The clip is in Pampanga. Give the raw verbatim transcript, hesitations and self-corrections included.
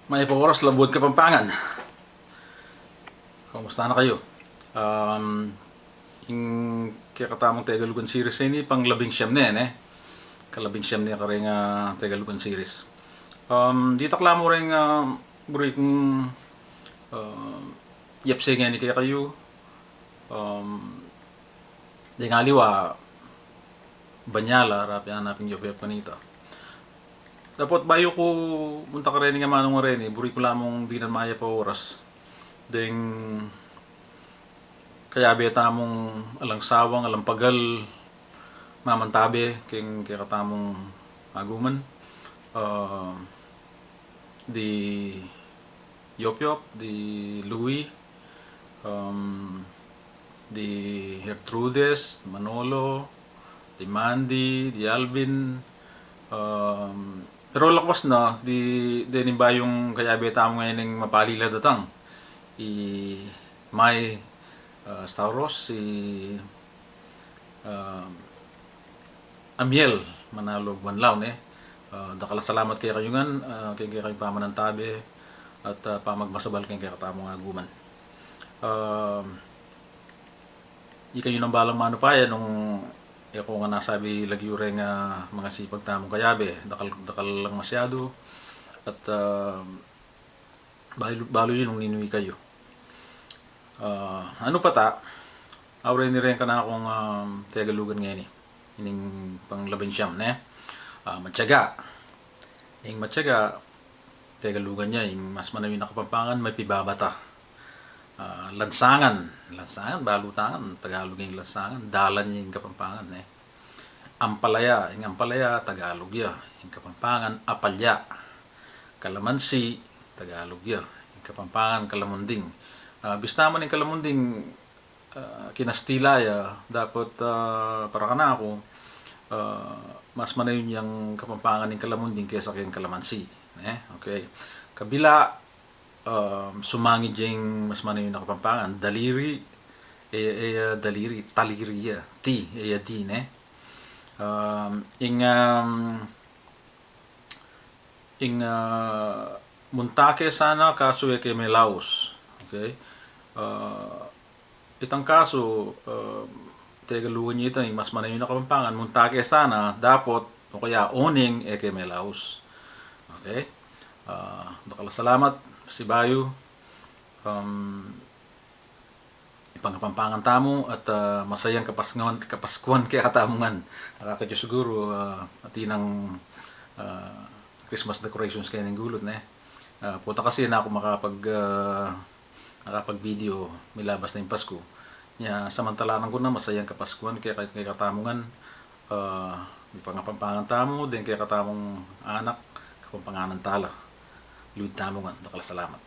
Mayap a oras, Labuad Kapampangan. Kumusta na kayu? Um, ing kekatamung Tegalugan series ini, pang labing siyam ne, ne? Kalabing siyam ne kareng, ah, Tegalugan series. Um, ditak la mu reng, ah, buri kung, ah, yapse ngeni kekayu. Um, deng aliwa, banyala, rapi anaping yopyop kanita. Dapot bayu ku munta kareni, ngamanu ngareni, buri ku lamung dinan mayap a oras deng kayabe tamung alang sawang, alang pagal, mamantabe keng kekatamung aguman. Ah, di Yopyop, di Louie, um, di Gertrudes, Manolo, di Mandy, di Alvin, um, pero lakwas na, di, dening bayung kayabe tamu ngening mapali la datang, i May, ah, Stauros, i, ah, Amiel Manalo Buanlaw, ne? Ah, dakal a salamat kekayu ngan, ah, keng kekayung pamanantabe at, ah, pamagmasabal keng kekatamung aguman. Ah, ikayu nang balang manupaya nung e ku ngan nasabi lagyu reng, ah, mangasipag tamung kayabe, dakal, dakal lang masyadu, at, ah, balu, balu yu nung ninu ikayu. Ah, anu pa ta, aureni reng kanakung, ah, Tegalugan ngeni, ining pang labing siyam, ne? Ah, matyaga. Ing matyaga, Tegalugan ya, ing mas manayun a Kapampangan, mapibabata. Ah, lansangan. Lansangan, balu ta ngan, Tagalug ing lansangan, dalan ya ing Kapampangan, ne? Ampalaya, ing ampalaya, Tagalug ya, ing Kapampangan, apalya. Kalamansi, Tagalug ya, ing Kapampangan, kalamunding. Ah, bista man ing kalamunding, ah, Kinastila ya, dapot, ah, para kanaku, ah, mas manayun yang Kapampangan ing kalamunding kesa keng kalamansi, ne? Okay. Kabila, um, sumangid ya ing mas manayun a Kapampangan, daliri, e, e, ah, daliri, taliri ya, T, e, ah, D, ne? Um, ing, um, ing, ah, munta ke sana kasu e ke melaus. Okay? Ah, itang kasu, ah, Tegalugan ya ita, ing mas manayun a Kapampangan, munta ke sana, dapot, o kaya oneng e ke melaus. Okay? Ah, dakal a salamat, sibayu. Um, ipangapampangan tamu at, ah, masayang Kapaskuan, Kapaskuan kekatamu ngan. Akakit yu siguru, ah, atin nang, ah, Christmas decorations keni king gulut, ne? Ah, pota kasi e na ku makapag, ah, makapag-video milabas na ing Pasku. Nya, samantalanan ku na masayang Kapaskuan keka, kekatamu ngan, ah, ipangapampangan tamu deng kekatamung anak, Kapampanganan tala. Luid tamu ngan, dakal a salamat.